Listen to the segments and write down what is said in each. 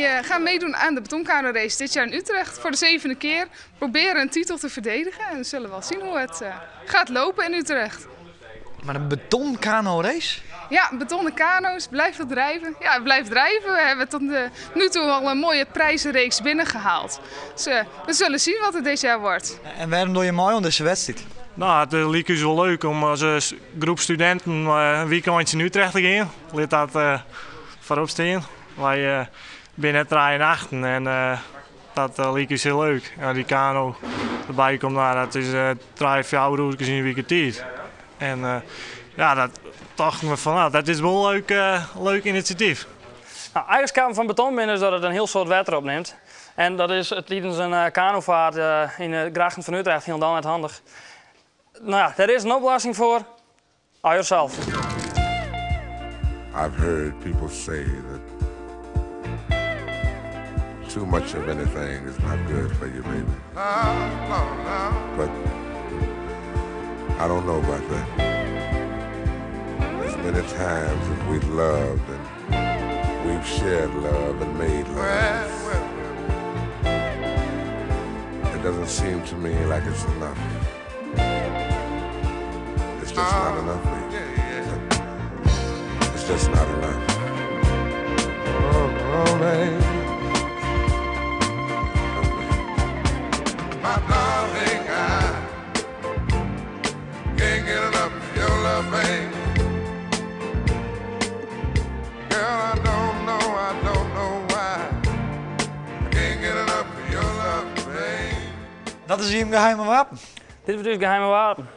Wij gaan meedoen aan de betonkanorace dit jaar in Utrecht voor de zevende keer. Proberen een titel te verdedigen en we zullen wel zien hoe het gaat lopen in Utrecht. Maar een betonkanorace? Ja, betonnen kano's, blijft dat drijven. Ja, het blijft drijven. We hebben tot nu toe al een mooie prijzenreeks binnengehaald. Dus we zullen zien wat het dit jaar wordt. En waarom doe je mooi om deze wedstrijd? Nou, het lijkt ons wel leuk om als groep studenten een weekendje in Utrecht te gaan. Laat dat voorop staan. Wij zijn net 3 en 8 en dat lijkt ons heel leuk. Ja, die kano erbij komt, nou, dat is 3, 4 uur in een weekend tijd. En ja, dat dachten we van, nou, dat is wel een leuk initiatief. Nou, eigenschap van beton binnen is dat het een heel soort water opneemt. En dat is tijdens een kanovaart in de grachten van Utrecht heel net handig. Nou ja, daar is een oplossing voor. Hou yourself. I've heard people say that too much of anything is not good for you, baby. But I don't know about that. As many times as we've loved and we've shared love and made love, it doesn't seem to me like it's enough. It's just not enough, baby. It's just not enough. Oh, oh, baby. My darling, I can't get enough of your love, baby. Girl, I don't know why. I can't get enough of your love, baby. Dat is hier een geheime wapen. Dit is dus het geheime wapen.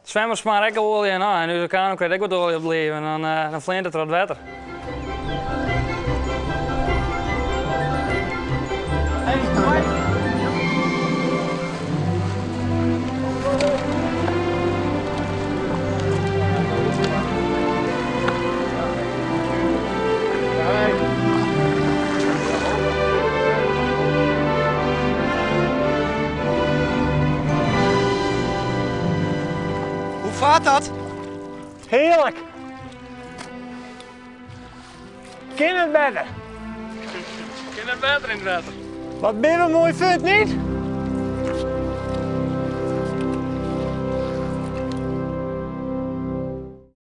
Zwemmers smaken ook olie en aan. En onze kano krijgt ook wat olie op het leven en dan flint het er wat water. Hoe vaart dat? Heerlijk! Kin het beter? Kin het beter in het water. Wat ben je mooi vindt, niet?